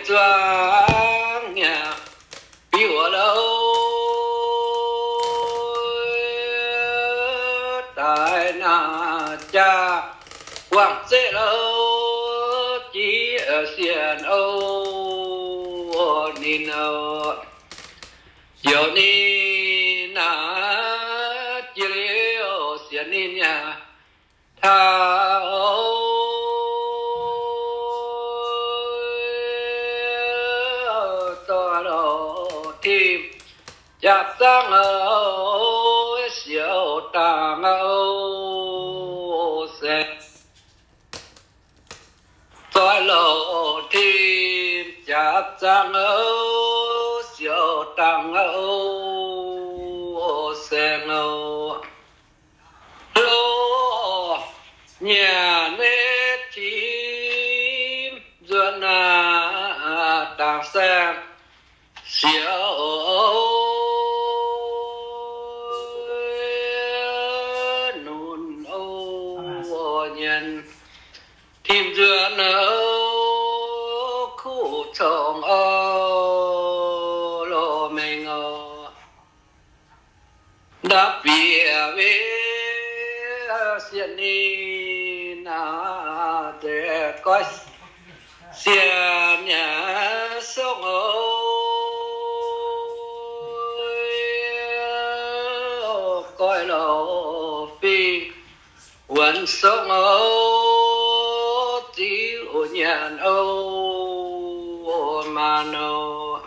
zuangx nyei, biux wuov louh daaih naaic jaa, guangc zeqv louh jiex sienx oc. Ninh oc, youz ninh naaic jiex liuz sienx ninh nyei taux doix-louc tim jaa-zaangv oc, siou dangh oc saeng. Doix-louc tim jaa-zaangv oc, siou dangh oc saeng oc. Loz-nyanc nyei tim nzuonx dangh saeng, siou nunc oc nyanc tim nzuonx oc, kuv congx oc, loz-mengh oc. Ndapv bieqc wei sienx ninh naaic, goiv sienx nyei songv oc, goiv louc fingx wuonx songv oc, ziux nyanc oc, maanc oc.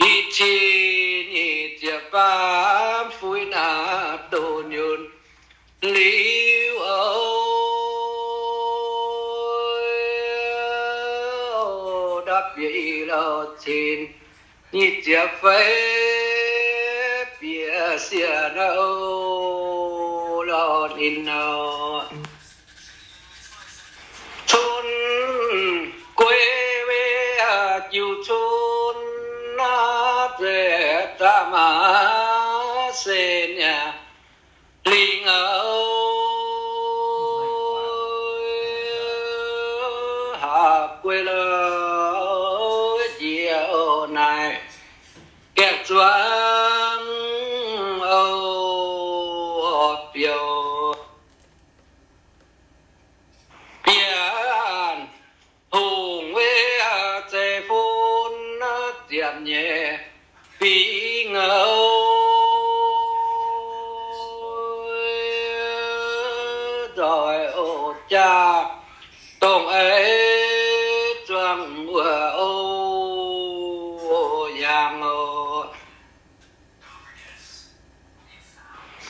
Ih cin nyic ziepc faam fuix naaic, dongh yunh liuz oc, ndapv bieqc i lauh cin nyic ziepc feix bieqc sienx oc, lorz ninh oc. Cun guei wei jiu cun naaic, zeiz daaih maaih se nyei lingh oc, haaix guei louh njiec oc naaic, gaengh zuangx oc, biouv bienh hungh wei zeiv fun ziepc nyeic fingx oc, nzoih oc jaa, dongh eix zuangx wuov oc, yangh oc.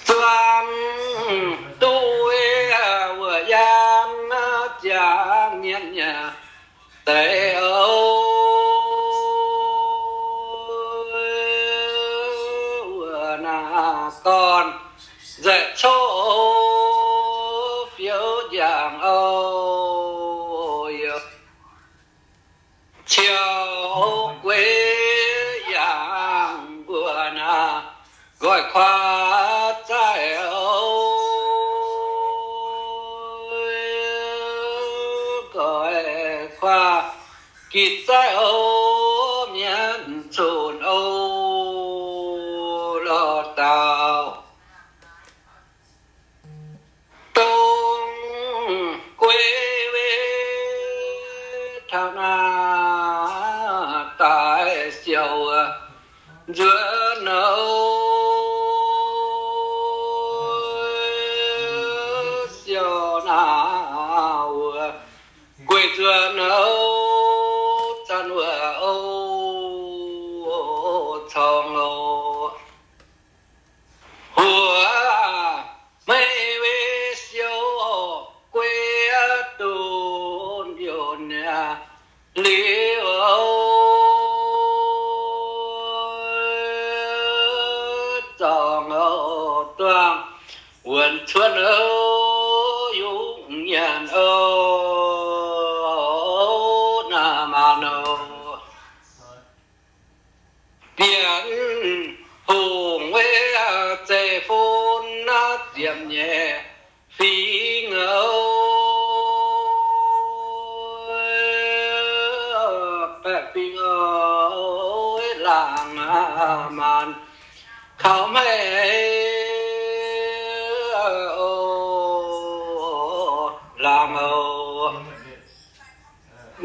Zuangx duqv wuov yangh ziangx nyienx nyei deix oc, wuov naaic gorn nzaeqc coqv fiouv njang oc, yaac ciouv gueix yangh mbuo naaic nqoi kuaav zaaih oc, nqoi kuaav gitv zaaih oc, mienh cunx oc, lorh dauh dongh gueix wei taux naaic daaih siou nzuonx oc, siou naaic wuov gueix nzuonx oc, zanc wuov oc, cong oc. Huov meiv wei siou gueix duqv yunc nyei liuz oc, zorngh oc, duangh wuonx cuotv oc, yungz nyanc oc, naaic maanc oc. Bienh hungh wei zeiv fun naaiv ziepc nyeic fingx oc, maanh kaux maiv oc, laangz oc.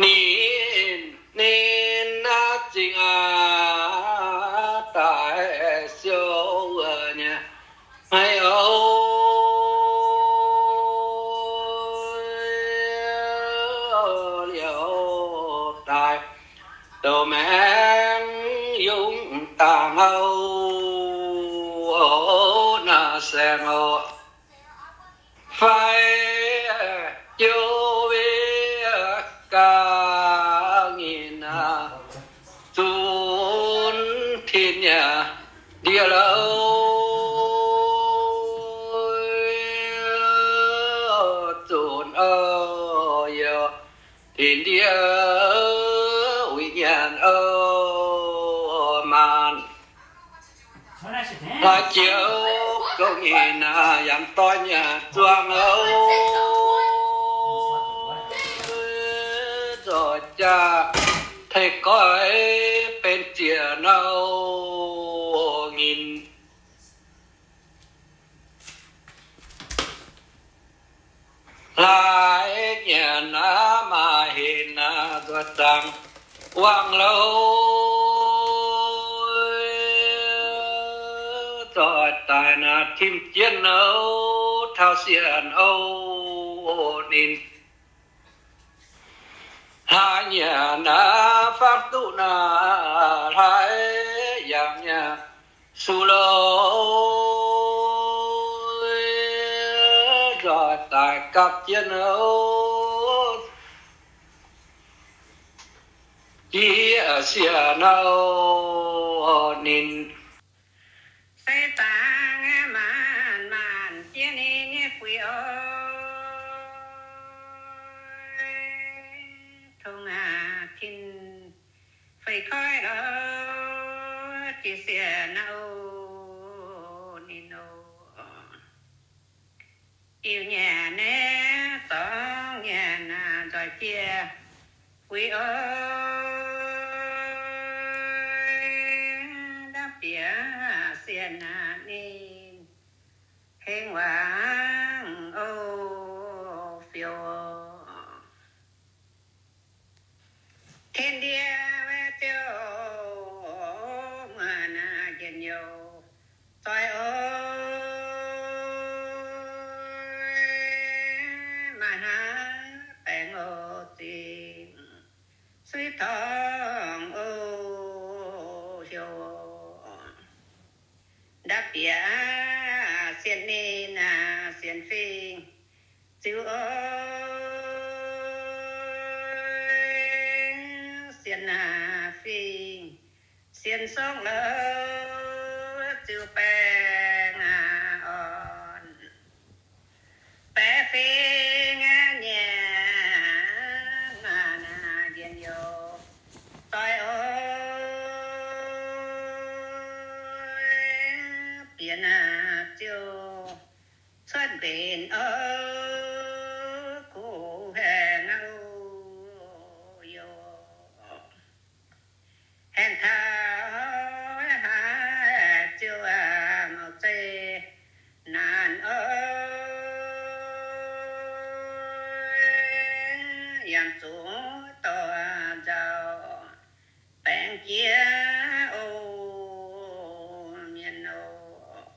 Ninh, ninh naaiv zingh aqv, daaih siou nyei maiv oc. Liouh daaih douc maengx yungz dangh oc, naaiv saeng oc. Fai jiouv wiev gaax nyei naaiv, zunc tin nyei ndie-louh, zunc oc youh tin ndie, uix nyanc oc maanh. Laaix jiouv gouv nyei naaiv yaac doix nyei zuangx oc, zoih jaax tengx goiv benx ziec nouh nyei. Laaix nyanc naaiv maaih henv naaiv nzoih zaangc wangc louh, zoih daaih naaiv tim jienv nouh taux sienx oc ninh. Hlaaix nyanc naaiv fangx duqv naaiv hlaaix yangh nyei suv louh, nzoih daaih gapv jienv nouh jiex sienx nouh ninh. Se dangh maanc maanc jiex ninh nyei fuix oc, tong aac tin feix koiv oc, jiex sienx nouh ninh oc. Diuh nyanc naaiv zorngv nyanc naaiv nzoih jiex fuix oc, ndapv bieqc sienx naaiv ninh hengx wangc oc fiouv. Tin ndie maiv ziouc muoz naaiv njien-youh zoih oc, maaih hnangv baengc oc zingh suiv torngv oc heuc oc. Ndapv bieqc sienx ninh naaiv sienx fingx ziux oc, sienx naaiv fingx sienx songv louh ziux baengc orn. Baeqc fingx nyanc naaiv njien-youh zoih oc, bieqc naaiv ziouc cuotv mbenc oc, kuv haengh oc youh. Haengh taux haaix ziouc mouc zeiv naanc oc, yaac zuqc dorh nzauh baengc jiex oc mienh oc.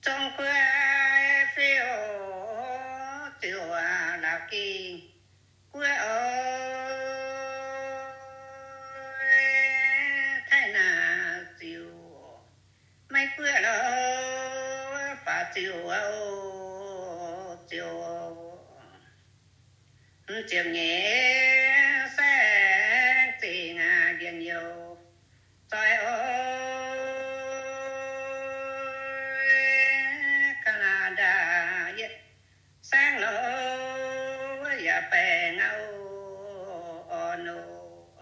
Zong guoqv fiuv ziouc laauc gingh guoqv oc, taaih naaiv ziouc maiv guoqv lorqc, faaux ziouc oc ziouc. Mv ziepc nyeic saeng zingh njien-youh zoih oc, Canada yietc saeng louh yaac baengh oc orn oc.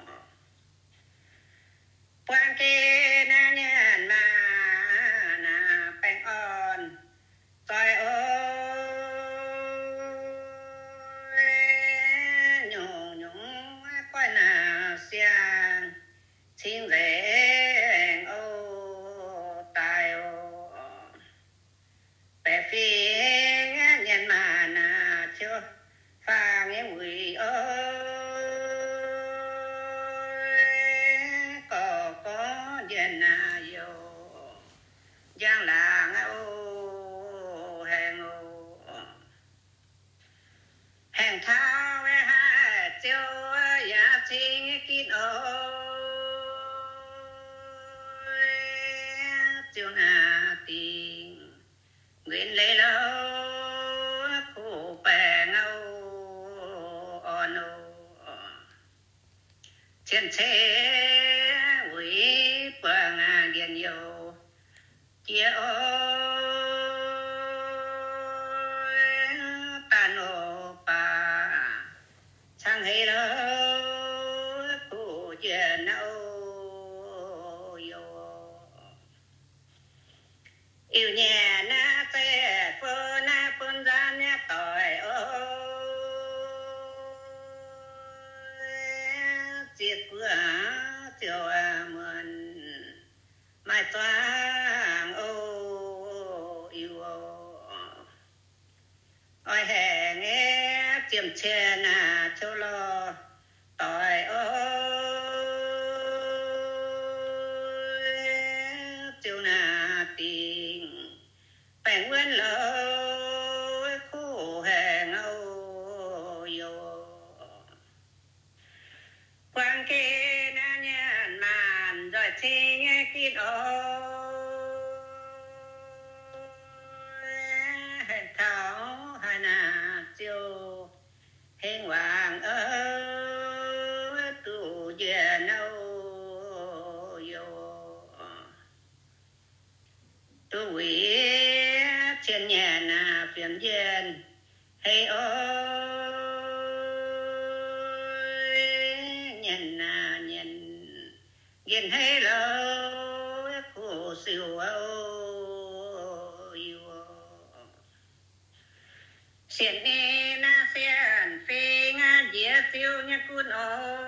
Buang geh naaiv nyanc maah naaiv baengh orn zoih oc, nyungc youh, njang laangz oc, haengh oc. Haengh taux haih ziouc yaac cing ginv oc. Ziouc naaic dingc nquenx leiz louc, kuv baengc oc, orn oc. Cien-ceqv wuic buangh njien-youh jiex oc. Daaih nor baac cangv heix louc, kuv njien-youh. Iu-Mienh naaiv zeiz bun naaiv bun nzaanv nyei doic oc. Ziex guoqv ziouc muonc maaih zuangx oc, iu oc. Oix haengh nyei ziemx cien naaic ciouv lorh doic oc. Ziouc naaic dingc baengh wuonv louc, kuv haengh oc, youh. Buang ginv naaiv nyanc maanc nzoih cing nyei ginv oc. Haengh taux haaix naaic ziouc hengx wangc oc, duqv njien-youh. Duqv wuic cien nyanc fienx njien hei oc. Nyanc nyanc njien hei louc, kuv siouc oc, youh. Sienx ninh naaiv sienx fingx aqv, njiec ziouc nyei gunv oc.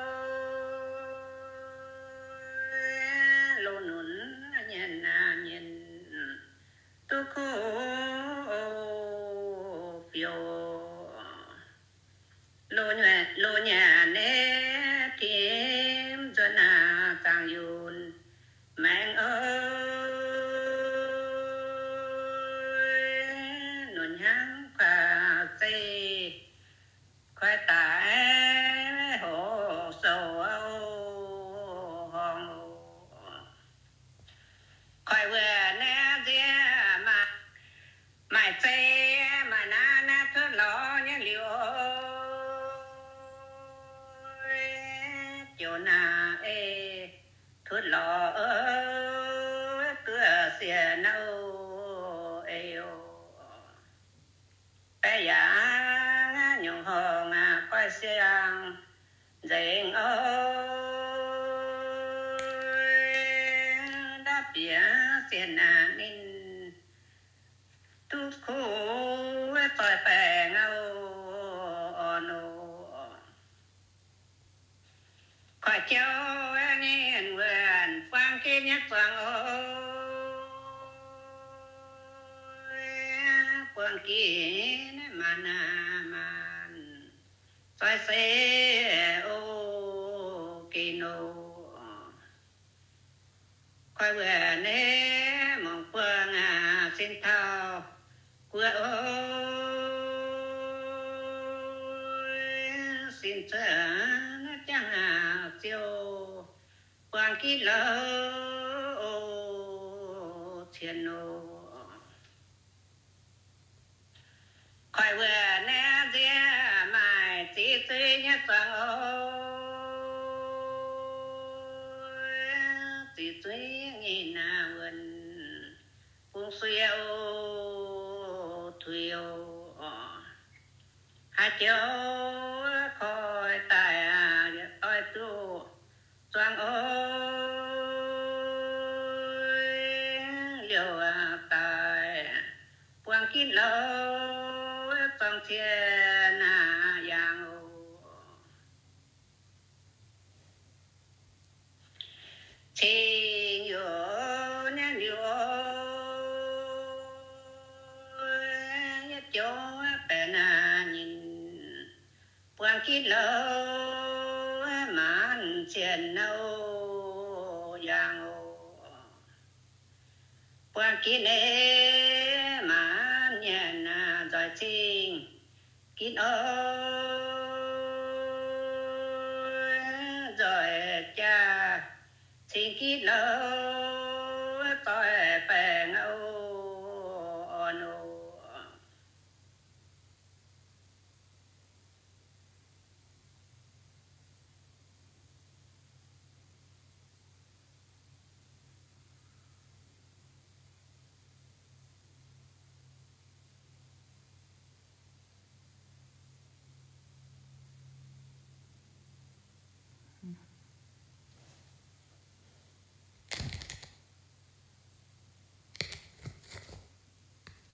Loz-nunc nyanc nyanc duqv kuv fiouc. Loz nyanc nyei tim nzuonx naaic zaangc yunc maengx oc. Nunc hnyangx kuaaiv zeiv kuaaiv daaih hoqc sou horngh oc. Koiv wuov naaiv nziex maaih, maaih zeiv maaih naaiv, naaiv tutv lorz nyei liuz oc. Joux naaiv ei tutv lorz oc, duqv sienx oc, ei oc. Baeqv yaac nyungc horngh aqv, goiv siang nzengc oc. Ndapv bieqc sienx aqv, ninh duqv kuv zoih baengc oc, orn oc. Koiv jouv nyei wuonh buang ginv nyei zuangx oc. Buang ginv maanc aqv maanc, zoih se oc, geh nor. Koiv wuov naaiv mangc buang aqv, sin taux guoqv oc. Sin cuotv naaiv jangx aqv, ziouc buang ginv louc oc, cien oc. Koiv wuov naaiv nziex maaih ziqc zuiz nyei zuangx oc. Ziqc zuiz nyei naaiv wuonh bung suiv oc, tuix oc. Haaix joux koiv daaih aqv, yietc doix duqv zuangx oc. Liouh daaih buang ginv louc, zuangx cien naaiv yangh oc. Cing youc naaiv liuz, yietc joux baeqc naaiv nyinh buang ginv louc, maanc cien nouh yangh oc. buangh ginv ei, maanc mienh nzoih cing ginv oc, nzoih jaa cing ginv louh, zoih